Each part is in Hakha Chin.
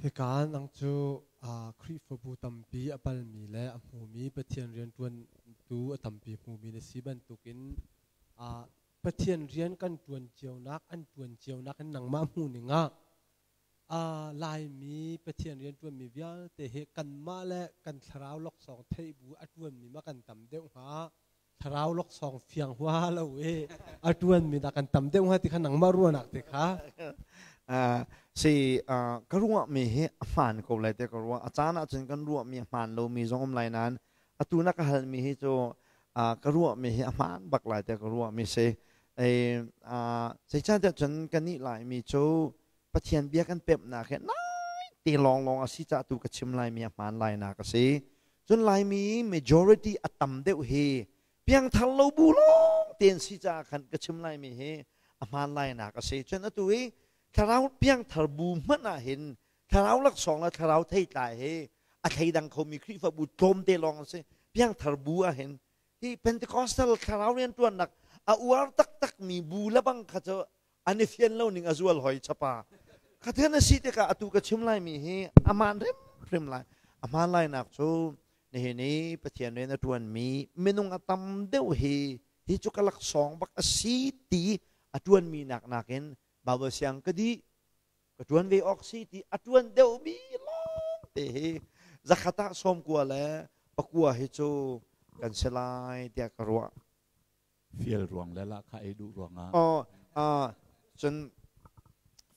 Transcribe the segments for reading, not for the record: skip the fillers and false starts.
Hika nang cu Khrihfabu tampi a palmi le a hmumi Pathian rianṭuantu a tampi hmumi na si bantukin Pathian rian kan ṭuan cionak an ṭuan cionak in nangmah hmuhning ah Laimi Pathian rianṭuanmi vialte hi kanmah le kan thlarau laksawng theih bu a ṭuanmi ma kan tam deuh hnga thlarau laksawng fiang hua lo i a ṭuanmi dah kan tam deuh hnga ti kha nangmah ruahnak te kha. Si ka ruahmi hi a hmaan ko lai te ka ruah. A caan ahcun kan ruahmi a hmaan lomi zong um lai nain atu na ka halmi hi cu ka ruahmi hi a hmaan bak lai te ka ruahmi si. Zeicahtiah cun kannih Laimi cu Pathian bia kan pemhnak hi nai te lawnglawng a si caah tu ka chim laimi a hmaan lainak a si. Cun Laimi majority a tam deuh hi piangthar lo bu lawng tein si caah khan ka chim laimi hi a hmaan lainak a si. Cun atu hi thlarau piangthar bu hmanh ah hin thlarau laksawng le thlarau theitlai hi a thleidang khomi Khrihfabu tlawmte lawng an si. Piangthar bu ah hin hi Pentecostal thlarau rianṭuannak a uar taktakmi bu lebang kha cu an i fian lo ning a zual hoi chapa. Khathen a si tikah atu ka chim laimi hi a hmaan hrimhrim lai. A hmaan lainak cu nihin i Pathian rian a ṭuanmi minung a tam deuh hi hi cu ka laksawng bak a si ti a ṭuanmi nak nakin Bible siang ka dih ka ṭuan ve awk si ti a ṭuan deuhmi lawngte hi 100 ah 94 hi cu kan si lai tiah ka ruah. Fial ruang le lahkhah ei duh ruangah. Oh, cun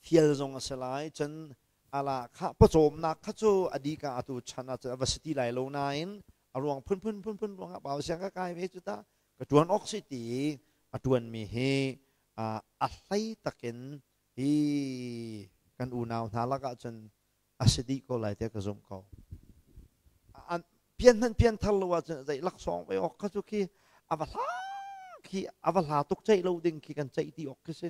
fial zong a si lai. Cun ala kha pawcawmnak kha cu a dika atu chan ah cun a va si ti lai lo nain a ruang phunphun phunphun ruangah pau siang ka kai ve cu ta ka ṭuan awk si ti a ṭuanmi hi a hlei takin hi kan unau hna lakah cun a si dih ko lai tiah ka zumh ko. An pian hmanh pian thar lo ahcun zei laksawng ve awk kha cu khi a va hla khi a va hla tuk ceih lo ding khi kan ceih ti awk khi si.